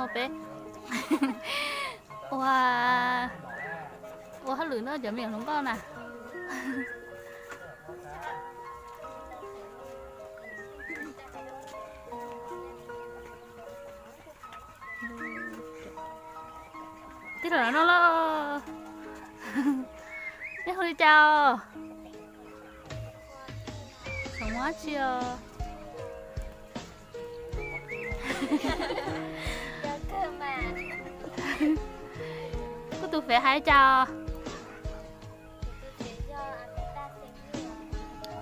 Peb ua, ua hauj lwm no cov me nyuam hluas nkauj na. Tij laug no los, nej hu li cas os? Tsis os. Koj tus fev hais li cas os?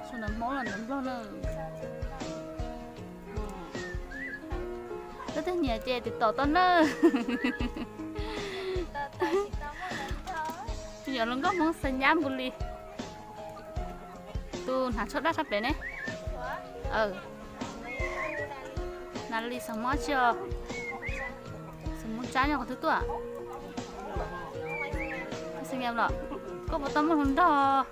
Sau ntawv Hmoob los ntawv Nplog na. Leej twg nyiam ces tiv tauj tau na. Yog hluas nkauj Hmoob xa nyab npu li. Tus hnav tsho daj sab pem ne? Nas Lis xeem Hmoob tsi os? Xeem Hmoob Tsab nyob qhov twg tuaj? Koj puas tau muaj hluas nraug?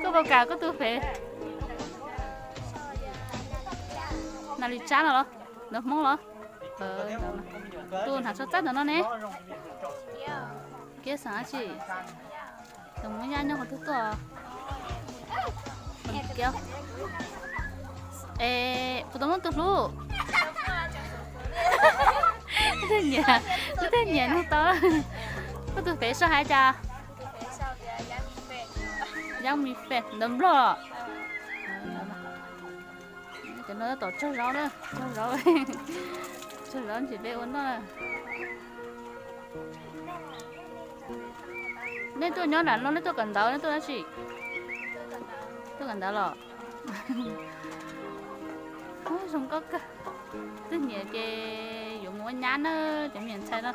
Koj puas kam koj tus fev? Nas Lis Tsab no los? Ntawv Hmoob los? Tus hnav tsho txaij ntawm no ne? Kiab xeem dab tsi? Tus Hmoob Yaj nyob qhov twg tuaj? Es puas tau muaj tus hlub? Leej twg nyiam, leej twg nyiam nug tau. Koj tus fev sau hais cas? Yab Mi Fej ntawv Nplog. Cov no tom tsawg zaub na, tsawg zaub, tsawg zaub ntsis peb ua noj. Nej tuaj nyob nram no, nej tuaj kawm ntawv, nej tuaj dab tsi? Tuaj kawm ntawv los? Zoo nkauj kawg. Twg nyiam ces yuav mus ua nyab na, cov me nyuam ntxhais no.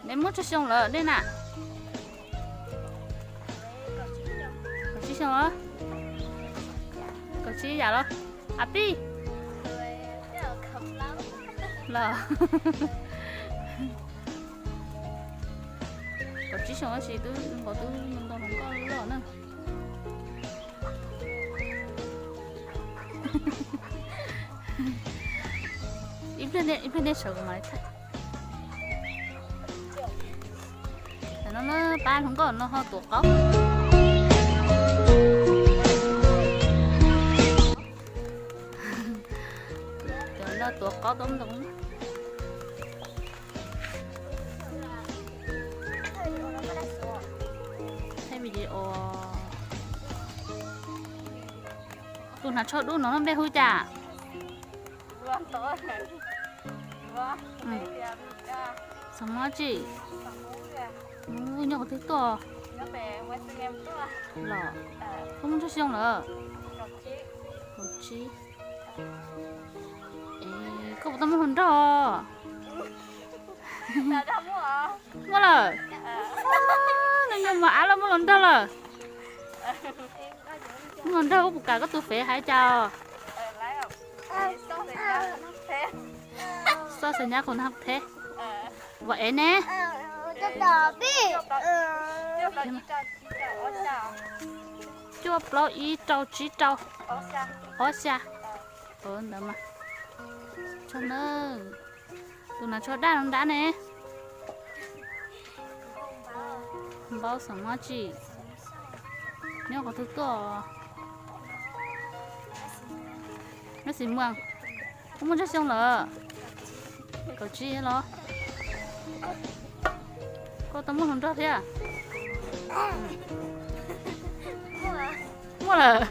Neb muaj tsawg xyoo lawm nej na? Kaum tsib xyoo os. Kaum tsib yam los? A pij los? Kaum tsib xyoo tab sis twb nkaus twb ntau hluas nkauj loj na. Ib pliag nej sawv kuv mam li thaij. Tam no na pab hluas nkauj no ho tuav qaub. Cov no tuav qaub tau ntau. Thaij video. Tus hnav tsho dub no npe hu cas? Xeem Hmoob tsi? Nyob qhov twg tuaj? Los, koj muaj tsawg xyoo lawm? Kaum tsib. Koj puas tau muaj hluas nraug? Muaj lawm. Nws nyuag mos av los muaj hluas nraug lawm. Muaj hluas nraug koj puas kam koj tus fev hais cas? Xoj xeem nyab qhov no theb. Vauv ev ne? Cuaj plaub ib rau tsib rau ob xya. Ntawd mas. Tsho na. Tus hnav tsho daj no nrab ne? Npaub xeem Hmoob tsi? Nyob qhov twg tuaj? Nyob Xeem Muas. Koj muaj tsawg xyoo lawm? Kaum tsib los? Koj tau muaj hluas nraug thiab? Muaj lawm.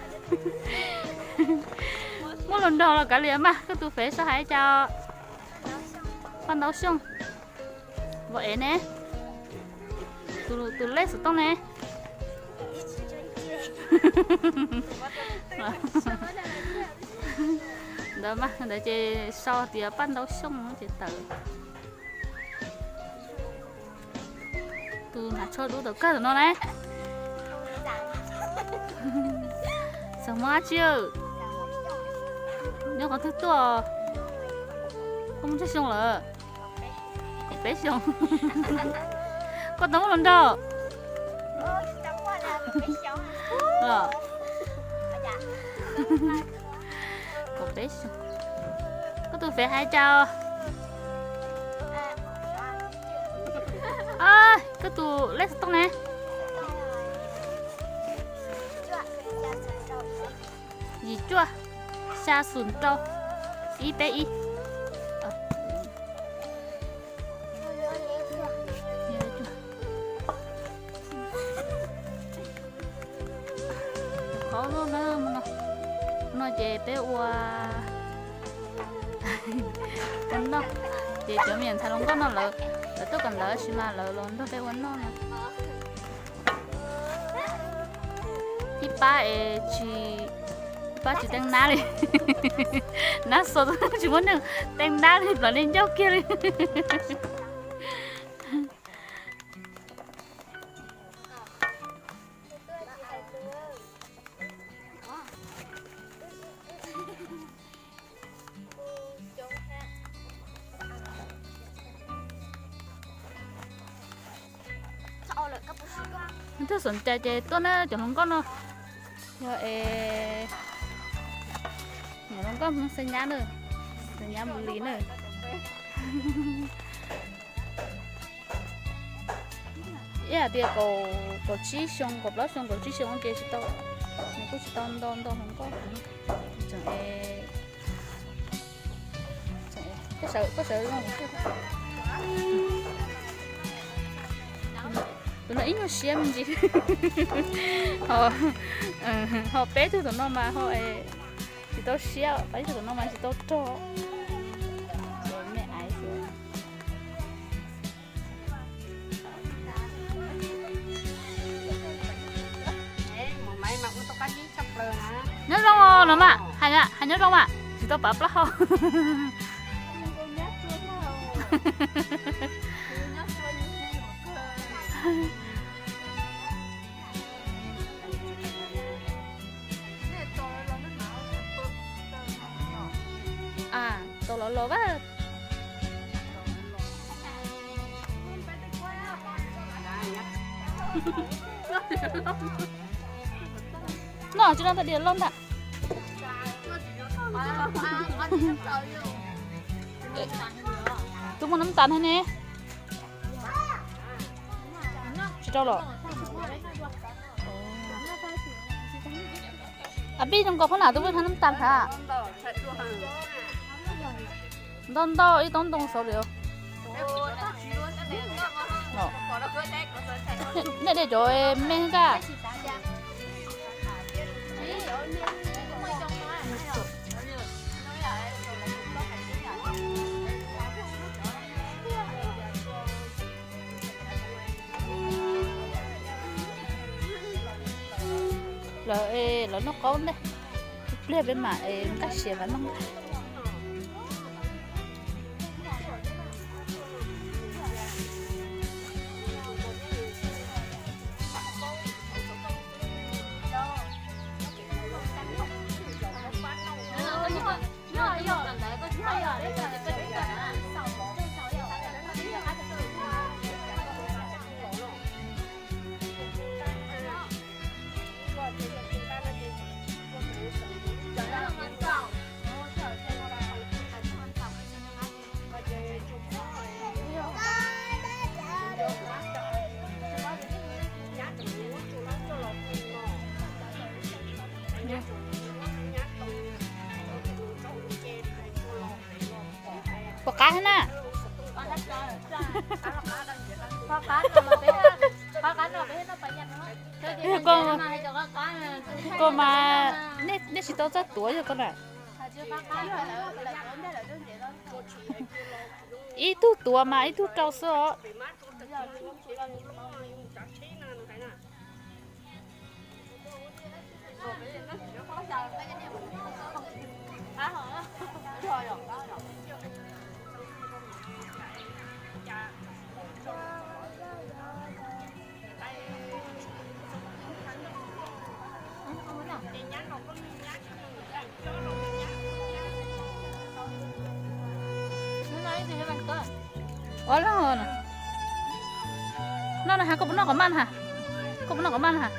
Muaj hluas nraug los kav liam mas, koj tus fev sau hais cas? Paj Ntaub Xyooj. Vauv ev ne? Tus lej xov tooj ne? Ntawd mas, ntawd ces sau tias Paj Ntaub Xyooj ces tawm. Tus hnav tsho dub tawm kawg no ne? Xeem Hmoob dab tsi? Nyob qhov twg tuaj? Koj muaj tsawg xyoo lawm? Kaum peb xyoo. Koj tau muaj hluas nraug? Kaum peb xyoo. Koj tus fev hais cas? Koj tus lej xov tooj ne? Yim cuaj, xya xum rau, ib peb ib. Qhov no ces peb ua, ua noj. Ces cov me nyuam ntxhais hluas nkauj no lawv, lawv tuaj kawm ntawv tab sis mas lawv los nrog peb ua noj no. Ib pab es tsis, ib pab tsis teeb nab li. Nab xua tsis muaj neeg teeb nab li, plhov li ncauj kiag li. Twg xom cai ces tuaj na cov hluas nkauj no. Yog es, hluas nkauj Hmoob xeem nyab na, xeem nyab Mus Lis na. Ib hais tias kaum tsib xyoo, kaum plaub xyoo, kaum tsib xyoo ua ke tsis tau, nws kuj tsis tau ntau ntau hluas nkauj. Tseem, koj sawv, tus no ib nyuag siab me ntsis. Ho peb tug tom no mas ho tsis tau siab, peb tug tom no mas tsis tau rog. Me aiv xwb. Nyob zoo los mas, hais nyob zoo mas tsis tau pav plaub hau. Tau los los a. Noj tsis noj tag diav loj ntag. Tus muaj nab tas thiab ne. Tsis rau los. A pib zoo nkaus phab na tus muaj nab tas thiab. Ntau ntau ib toob ntoo saud li. Nej de cov me ka. Lawv, lawv noj qaub ntej, ib pliag peb mam nqaij siav mam noj. Puas qab thiab na? Koj mas, nej tsis tau txawj tuav yog koj na. Ib tug tuav mas ib tug rau xwb os. Ua lawm, noj na has, koj puas noj qhov maj na has? Koj puas noj qhov maj na has?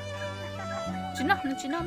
Tsis noj, nws tsis noj.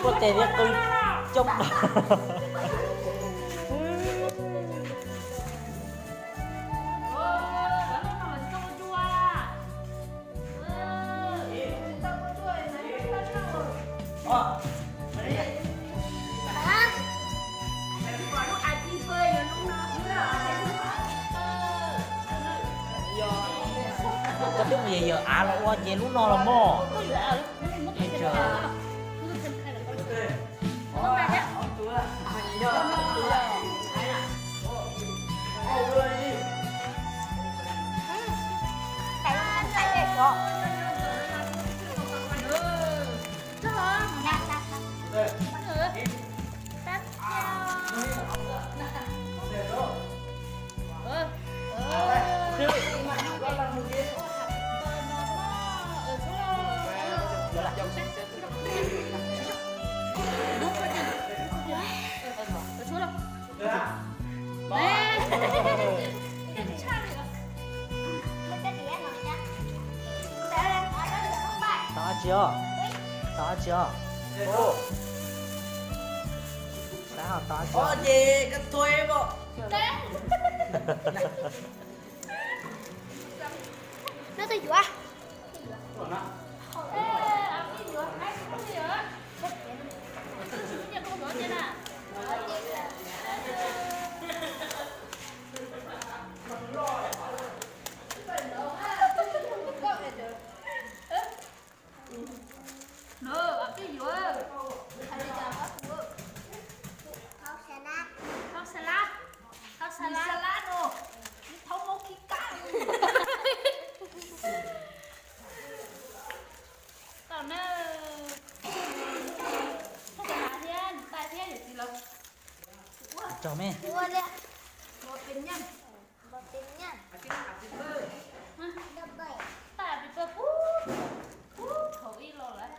Kuaj tes thiab qw coob. Koj twb mus yawm yawm av los ua ces lub no los mog. Tau dab tsi os? Tau dab tsi os? Saib os, tau dab tsi os? No twg yuav? Thau xas lab, thau xas lab, thau xas lab no, thau muab khi kab. Tau na, thau xas lab thiab nws tais thiab yawm txiv lawv. Tso me. Tais pib pawg pub, pub thaum ib los lawm.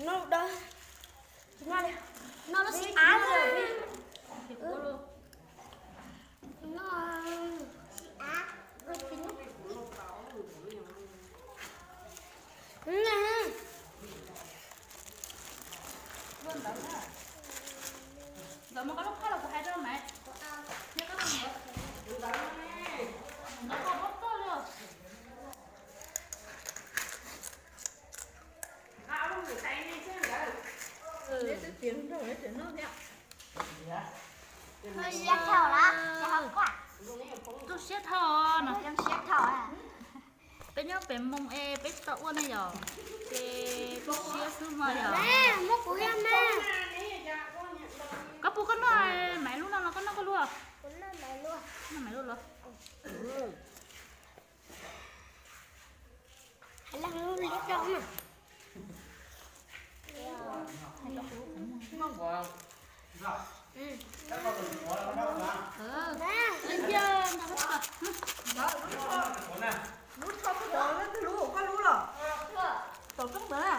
No lub dawb, no lub xim av. Ntawd mas koj lub phaj los kuv hais rau Maiv. Thiab koj ntawd, ntawd koj pob toj li os. Siab dhau lawm, tu siab dhau no. Peb nyob pem Moos es peb tsis tau ua ne yom, ces tu siab xwb mas yom. Koj pub koj noj Maiv lub no los koj noj koj lub? Noj Maiv lub los. Lub tsho twg, koj lub los? Tom koob ntawd na.